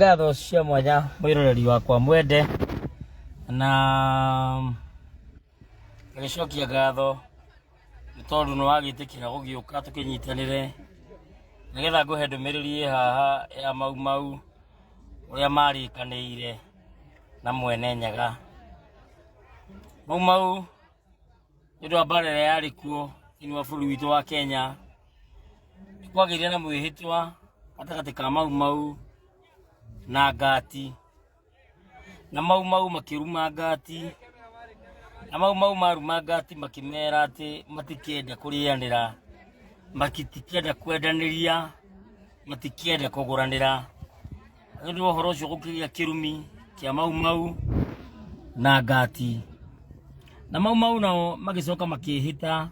Ngatho cia mwanya mwĩroreri wakwa mwende na ngagĩcokia ngatho nĩ tondũ nĩ wagĩtĩkĩra gũgĩũka tũkĩnyitanĩre nĩgetha ngũhe ndũmĩrĩri ĩ haha ya Mau Mau ũrĩa marĩkanĩire na Mwene Nyaga. Mau Mau nĩ ũndũ wa mbara ĩrĩa yarĩ kuo thĩinĩ wa bũrũri witũ wa Kenya, nĩ kwagĩire na mwĩhĩtwa gatagatĩ ka Mau Mau na Ngati, na Mau Mau makĩruma Ngati, na Mau Mau maruma Ngati makĩmera atĩ matikenda kũrĩanĩra, matikenda kwendanĩria, matikenda kũgũranĩra. Nĩ ũndũ wa ũhoro ũcio gũkĩgĩa kĩrumi kĩa Mau Mau na Ngati. Na Mau Mau nao magĩcoka makĩĩhĩta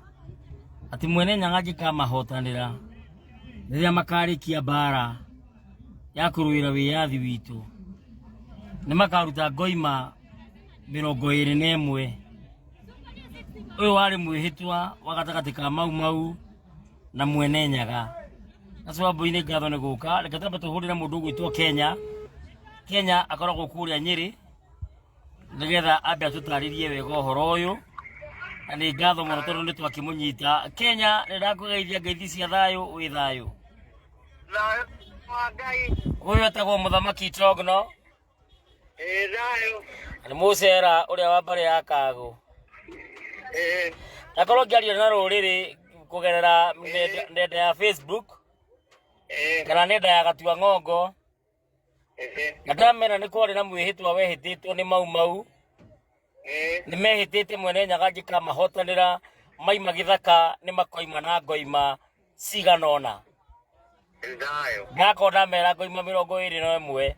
atĩ Mwene Nyaga angĩkamahotanĩra rĩrĩa makarĩkia mbara ya kũrũĩra wĩyathi witũ, nĩ makaruta ngoima 21. Ũyũ warĩ mwĩhĩtwa wa gatagatĩ ka Mau Mau na Mwene Nyaga. Acio Wambũi nĩ ngatho nĩ gũka, reke twambe tũhũrĩre mũndũ ũgwĩtwo Kenya. Kenya akoragwo kũrĩa Nyĩrĩ nĩgetha ambe atũtarĩrie wega ũhoro ũyũ, na nĩ ngatho mũno tondũ nĩ twakĩmũnyita. Kenya, nĩ ndakũgeithia ngeithi cia thayũ, wĩ thayũ? Thayũ wa Ngai. Ũyũ etagwo Mũthamaki Togno. Ĩĩ thayũ. Nĩ mũcera ũrĩa wa mbarĩ ya Kagũ. Ĩĩ. Ndakorwo ngĩaria na rũrĩrĩ kũgerera nenda ya Facebook Ĩĩ. kana nenda ya Gatua Ng'ongo, Ĩĩ. na ndamera nĩ kwarĩ na mwĩhĩtwa wehĩtĩtwo nĩ Mau Mau. Ĩĩ. Nĩ mehĩtĩte Mwene Nyaga angĩkamahotanĩra maima gĩthaka nĩ makoima na ngoima cigana ũna. Thayũ. Ndakorwo ndamera ngoima 21.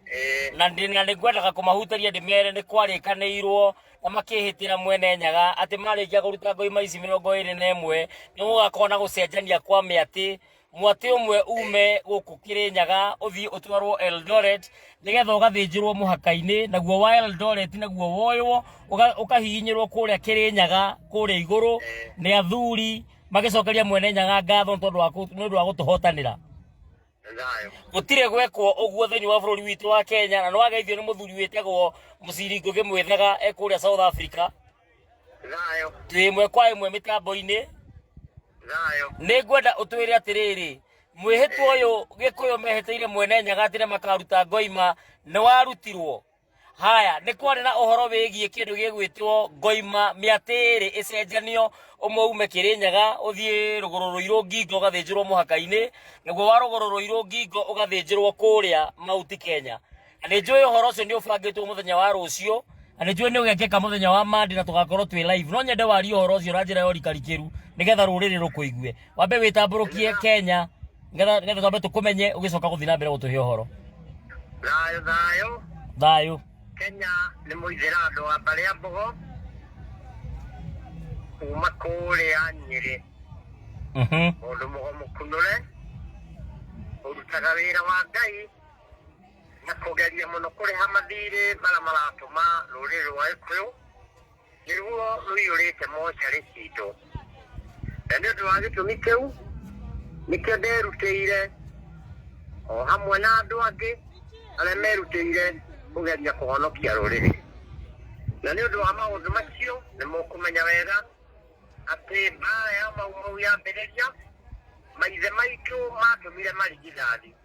Ĩĩ. Na nĩ ngwendaga kũmahutĩria ndĩmere nĩ kwarĩkanĩirwo na makĩhĩtĩra Mwene Nyaga atĩ marĩkia kũruta ngoima ici 21 nĩ gũgakorwo na gũcenjania kwa mĩatĩ, mwatĩ ũmwe ume gũkũ Kĩrĩnyaga ũthiĩ ũtwarwo Eldoret nĩgetha ũgathĩnjĩrwo mũhaka-inĩ, naguo wa Eldoret naguo woywo ũkahihinyĩrwo kũrĩa Kĩrĩnyaga kũrĩa igũrũ nĩ athuri magĩcokeria Mwene Nyaga ngatho nĩ tondũ wa nĩ ũndũ wa gũtũhotanĩra. Thayũ. Gũtirĩ gwekwo ũguo thĩinĩ wa bũrũri witũ wa Kenya, na nĩwageithio nĩ mũthuri wĩtagwo Mũciri Ngũgĩ Mwĩthaga e kũrĩa South Africa. Thayũ. Twĩ ĩmwe kwa ĩmwe mĩtambo-inĩ. Thayũ. Nĩ ngwenda ũtwĩre atĩrĩrĩ, mwĩhĩtwa ũyũ Gĩkũyũ mehĩtĩire Mwene Nyaga atĩ nĩ makaruta ngoima nĩ warutirwo? Haya, nĩ kwarĩ na ũhoro wĩgiĩ kĩndũ gĩgwĩtwo ngoima mĩatĩ ĩrĩ ĩcenjanio, ũmwe ume Kĩrĩnyaga ũthiĩ Rũgũrũ Rũirũ Ngingo ũgathĩnjĩrwo mũhaka-inĩ, naguo wa Rũgũrũ Rũirũ Ngingo ũgathĩnjĩrwo kũrĩa Mauti Kenya. Na nĩ njũĩ ũhoro ũcio nĩ ũbangĩtwo mũthenya wa rũciũ, na nĩ njũĩ nĩ ũgekĩka mũthenya wa Monday na tũgakorwo twĩ live. No nyende warie ũhoro ũcio na njĩra ya ũrikarikĩru nĩgetha rũrĩrĩ rũkũigue. Wambe wĩtambũrũkie Kenya nĩgetha twambe tũkũmenye ũgĩcoka gũthiĩ na mbere gũtũhe ũhoro. Thayũ thayũ. Thayũ. Kenya nĩ mũithĩra andũ wa mbarĩ ya Mbogo kuma kũrĩa Nyĩrĩ. Mũndũ mũgo mũkunũre ũrutaga wĩra wa Ngai na kũgeria mũno kũrĩha mathirĩ marĩa maratũma rũrĩrĩ rwa Gĩkũyũ nĩruo rũiyũrĩte mocarĩ citũ. Na nĩ ũndũ wa gĩtũmi kĩu nĩkĩo nderutĩire o hamwe na andũ angĩ arĩa merutĩire kũgeria kũhonokia rũrĩrĩ. Na nĩ ũndũ wa maũndũ macio nĩ mũkũmenya wega atĩ mbaara ya Mau Mau yambĩrĩria, maithe maitũ matũmire marigithathi.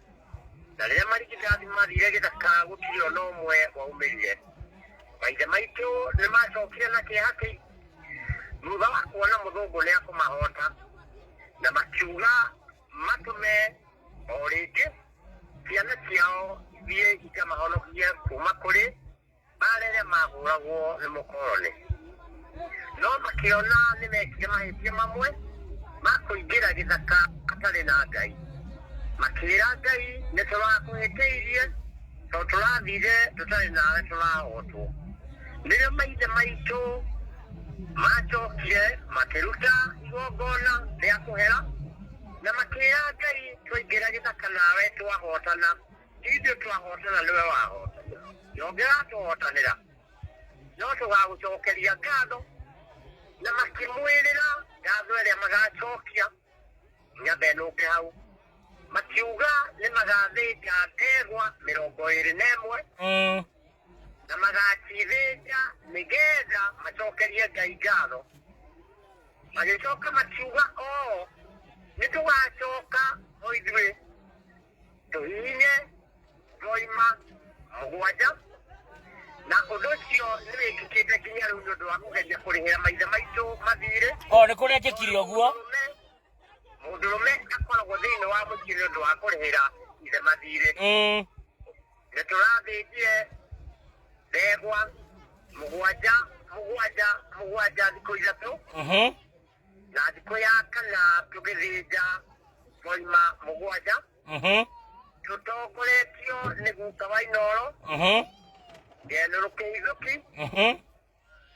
Na rĩrĩa marigithathi maathire gĩthaka, gũtirĩ o na ũmwe waumĩrire. Maithe maitũ nĩ maacokire na kĩeha kĩingĩ thutha wa kuona mũthũngũ nĩ akũmahoota, na makiuga matũme o rĩngĩ ciana ciao ithiĩ ikamahonokie kuuma kũrĩ Mbaara ĩrĩa maahũragwo nĩ mũkoroni. No makĩona nĩ mekire mahĩtia mamwe ma kũingĩra gĩthaka matarĩ na Ngai. Makĩĩra Ngai, nĩ tũrakũhĩtĩirie tondũ tũrathire tũtarĩ nawe tũrahotwo. Nĩrĩo maithe maitũ macokire makĩruta igongona rĩa kũhera na makĩĩra Ngai, twaingĩra gĩthaka nawe twahotana. Ti ithuĩ twahotana nĩwe wahotana. Na ũngĩgatũhotanĩra no tũgagũcokeria ngatho. Na makĩmwĩrĩra ngatho ĩrĩa magacokia. Nyambe nũke hau. Makiuga nĩ magathĩnja ndegwa 21 na magacithĩnja nĩgetha macokerie Ngai ngatho. Magĩcoka makiuga oo nĩ tũgacoka o ithuĩ tũhihinye ngoima 7, na ũndũ ũcio nĩ wĩkĩkĩte nginya rĩu nĩ ũndũ wa kũgeria kũrĩhĩra maithe maitũ mathirĩ. O nĩ kũrekĩkire ũguo. Mũndũrũme akoragwo thĩinĩ wa mũciĩ nĩ ũndũ wa kũrĩhĩra ithe mathirĩ. Nĩ tũrathĩnjire ndegwa 7 7 7 thikũ 3, na thikũ ya kana tũgĩthĩnja ngoima 7, tũtongoretio nĩ guka wa Inooro, Ngenũrũ Kĩhithũki,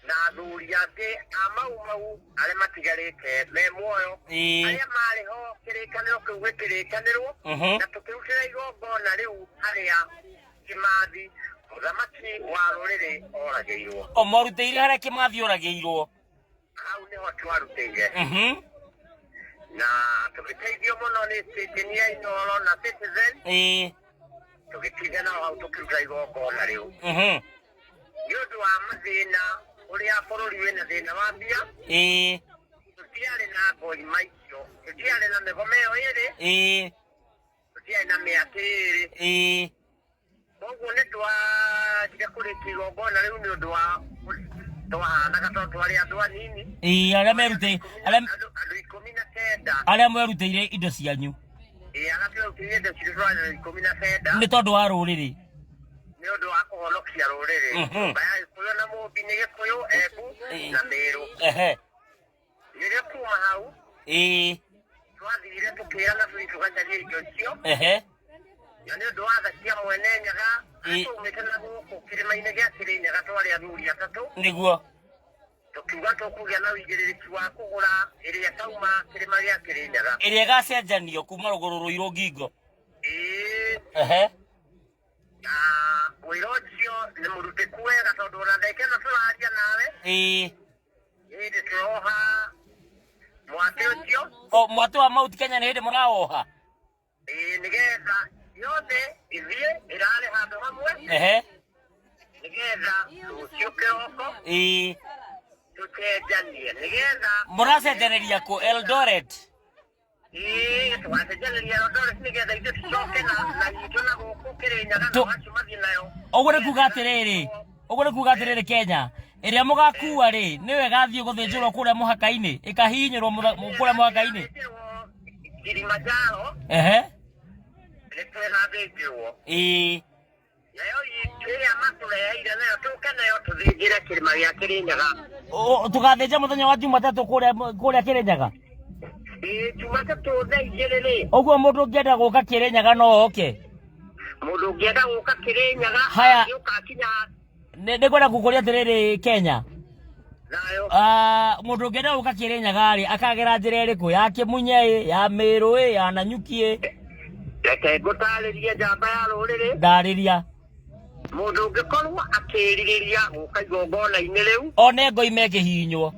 na athuri angĩ a Mau Mau arĩa matigarĩte me muoyo, arĩa marĩ ho kĩrĩkanĩro kĩu gĩkĩrĩkanĩrwo, na tũkĩrutĩra igongona rĩu harĩa Kĩmathi mũthamaki wa rũrĩrĩ oragĩirwo. O mwarutĩire harĩa Kĩmathi oragĩirwo. Hau nĩho twarutĩire. Na tũgĩteithio mũno nĩ station ya Inooro na Citizen. Tũgĩtinda nao hau tũkĩruta igongona rĩu. Nĩ ũndũ wa mathĩna ũrĩa bũrũri wĩna thĩna wa mbia, tũtiarĩ na ngoima icio, tũtiarĩ na mĩgoma ĩyo ĩrĩ, tũtiarĩ na mĩatĩ ĩrĩ. Koguo nĩ twagire kũrĩkia igongona rĩu nĩ ũndũ wa twahanaga tondũ twarĩ andũ anini. Arĩa merutĩire, arĩa andũ 19. Arĩa mwerutĩire indo cianyu. Arĩa twerutĩire indo citũ twarĩ andũ 19. Nĩ tondũ wa rũrĩrĩ. Nĩ ũndũ wa kũhonokia rũrĩrĩ. Nyũmba ya Gĩkũyũ na Mũmbi nĩ Gĩkũyũ, Embu na Mĩrũ. Rĩrĩa kuma hau, twathire tũkĩrana tũthiĩ tũgacarie indo icio. Na nĩ ũndũ wa tha cia mwene Nyaga, twaumĩte na gũkũ kĩrĩma-inĩ gĩa Kĩrĩnyaga twarĩ athuri 3. Nĩguo. Tũkiuga tũkũgĩa na ũigĩrĩrĩki wa kũgũra ĩrĩa ĩkauma kĩrĩma gĩa Kĩrĩnyaga. Ĩrĩa ĩgacenjanio kuma rũgũrũ rũirũ ngingo. Na wĩra ũcio nĩ mũrutĩku wega tondũ ona ndagĩka ĩno tũraria nawe. Hĩndĩ tũroha mwatĩ ũcio. O mwatĩ wa Mount Kenya nĩ hĩndĩ mũrawoha? Nĩgetha yothe ĩthiĩ ĩrare handũ hamwe. Nĩgetha rũciũ kĩroko. Tũcenjanie nĩgetha Mũracenjanĩria kũ Eldoret? Tũgacenjanĩria Eldoret nĩgetha ithuĩ tũcoke na itũ na gũkũ Kĩrĩnyaga na acio mathiĩ nayo. Ũguo nĩ kuga atĩrĩrĩ, ũguo nĩ kuga atĩrĩrĩ Kenya, ĩrĩa mũgakua rĩ, nĩyo ĩgathiĩ gũthĩnjĩrwo kũrĩa mũhaka-inĩ, ĩkahihinyĩrwo kũrĩa mũhaka-inĩ. Kilimanjaro. Nĩ twĩgathĩnjĩrwo. Nayo ĩrĩa matũreheire nayo tũke nayo tũthĩnjĩre kĩrĩma gĩa Kĩrĩnyaga. Tũgathĩnja mũthenya wa Jumatatũ kũrĩa Kĩrĩnyaga? Jumatatũ thaa 2 rĩ. Ũguo mũndũ ũngĩenda gũka Kĩrĩnyaga no oke? Mũndũ ũngĩenda gũka Kĩrĩnyaga, Haya. angĩũka akinya. Nĩ ngwenda gũkũria atĩrĩrĩ Kenya. Thayũ. Mũndũ ũngĩenda gũka Kĩrĩnyaga rĩ, akagera njĩra ĩrĩkũ? Ya Kĩmunye ĩ, ya Mĩrũ ĩ, ya Nanyuki ĩ? Reke ngũtarĩrie njamba ya rũrĩrĩ. Ndarĩria. Mũndũ ũngĩkorwo akĩrirĩria gũka igongona-inĩ rĩu. One ngoima ĩkĩhihinywo.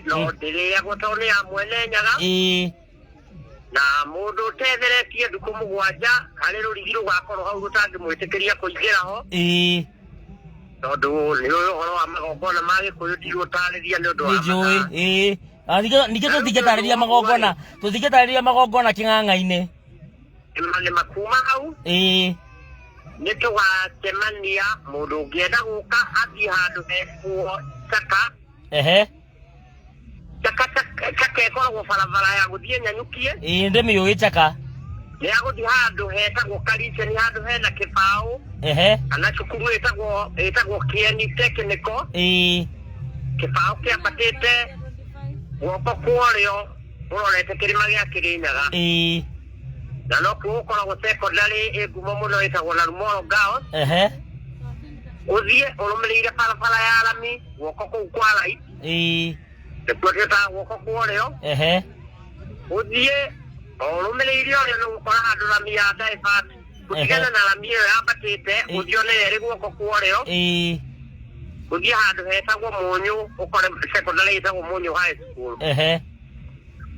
No ndĩrĩagwo tondũ nĩ ya mwene Nyaga. Na mũndũ ũtetheretie thikũ 7 harĩ rũrigi rũgakorwo hau rũtangĩmwĩtĩkĩria kũingĩra ho. Tondũ nĩ ũĩ ũhoro wa magongona ma Gĩkũyũ ndigũtarĩria nĩ ũndũ wa Nĩ njũĩ, mathaa. Ningĩ tũtingĩtarĩria magongona, tũtingĩtarĩria magongona kĩng'ang'a-inĩ. Nĩ makuma hau. Nĩ tũgacemania mũndũ ũngĩenda gũka athiĩ handũ hekuo Chaka. Chaka, Chaka, Chaka ĩkoragwo barabara ya gũthiĩ Nanyukie. Ndĩmĩũĩ Chaka. Nĩ ya gũthiĩ handũ hetagwo Kariceni, handũ hena kĩbaũ. Kana cukuru ĩtagwo Kieni Technical. Kĩbaũ kĩambatĩte guoko kwa ũrĩo ũrorete kĩrĩma gĩa Kĩrĩnyaga. Na no kuo gũkoragwo secondary ĩ ngumo mũno ĩtagwo Narumoro Girls. Ũthiĩ ũrũmĩrĩire barabara ya rami guoko kũu kwa right. Nĩkuo twĩtaga guoko kwa ũrĩo. Ũthiĩ o ũrũmĩrĩire ũrĩo nĩ ũgũkora handũ rami ya divert. Gũtigana na rami ĩyo yambatĩte, ũthiĩ one ĩrĩ guoko kwa ũrĩo. Ũthiĩ handũ hetagwo Mũnyũ, ũkore secondary ĩtagwo Mũnyũ High School.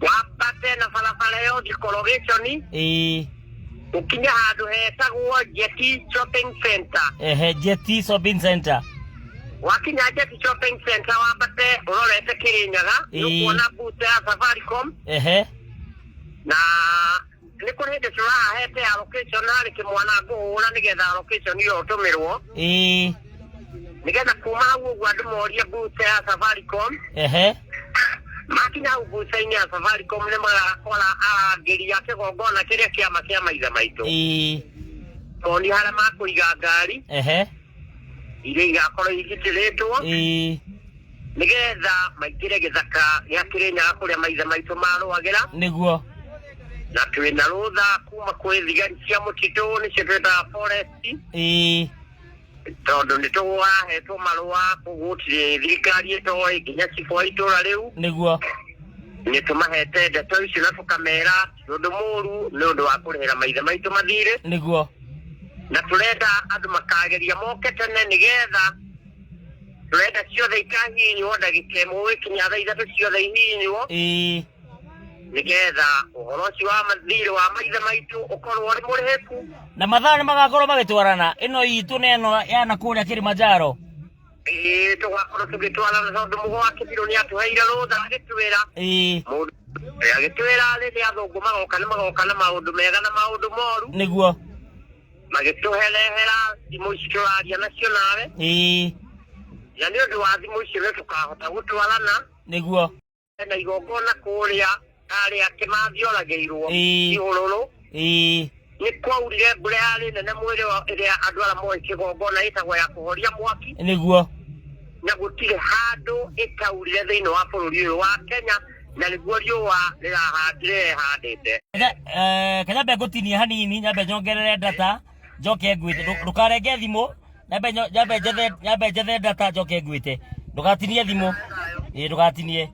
Wambate na barabara ĩyo ũthiĩ Corrugation, ũkinye handũ hetagwo Jeti Shopping Center. Ehe, Jeti Shopping Center. Wakinya Jeti Shopping Center wambate ũrorete Kĩrĩnyaga, nĩũkuona booth ya Safaricom. Na nĩ kũrĩ hĩndĩ tũrahete allocation harĩ kĩmwana ngũhũra nĩgetha allocation ĩyo ĩtũmĩrwo, nĩgetha kuma hau ũguo andũ morie booth ya Safaricom. Makinya hau booth-inĩ ya Safaricom nĩ magakora arangĩri a kĩgongona kĩrĩa kĩama kĩa maithe maitũ, moni harĩa makũiga ngari iria igakorwo igitĩrĩtwo, nĩgetha maingĩre gĩthaka gĩa Kĩrĩnyaga kũrĩa maithe maitũ marũagĩra. Na twĩna rũtha kuma kwĩ thigari cia mũtitũ, nĩcio twĩtaga forest, tondũ nĩ tũrahetwo marũa, koguo gũtirĩ thirikari ĩtoĩ, nginya cibũ wa itũra rĩu. Nĩ tũmahete ndeto icio na tũkamera ti ũndũ mũru, nĩ ũndũ wa kũrĩhĩra maithe maitũ mathirĩ. Na tũrenda andũ makageria moke tene, nĩgetha tũrenda ciothe ikahihinywo ndagĩka 1 gũgĩkinya thaa 3, ciothe ihihinywo, nĩgetha ũhoro ũcio wa mathirĩ wa maithe maitũ ũkorwo ũrĩ mũrĩhĩku. Na mathaa nĩ magakorwo magĩtwarana, ĩno itũ na ĩno ya na kũrĩa Kilimanjaro? Ĩĩ, tũgakorwo tũgĩtwarana, tondũ mũgo wa Kĩbirũ nĩ atũheire rũtha, agĩtwĩra mũndũ agĩtwĩra rĩrĩa athũngũ magoka nĩ magoka na maũndũ mega na maũndũ moru. Magĩtũherehera thimũ ici tũraria nacio nawe. Na nĩ ũndũ wa thimũ icio nĩ tũkahota gũtwarana. Na igongona kũrĩa harĩa Kĩmathi oragĩirwo, Ihũrũrũ, nĩ kwaurire mbura yarĩ nene mwĩrĩ ĩrĩa andũ arĩa moĩ kĩgongona ĩtagwo ya kũhoria mwaki. Na gũtirĩ handũ ĩtaurire thĩinĩ wa bũrũri ũyũ wa Kenya, na nĩguo riũa rĩrehandĩte. Kanyambe ngũtinie hanini, nyambe nyongerere data njoke ngwĩte. Ndũkarenge thimũ, nyambe njethe data njoke ngwĩte. Ndũgatinie thimũ, ĩĩ, ndũgatinie.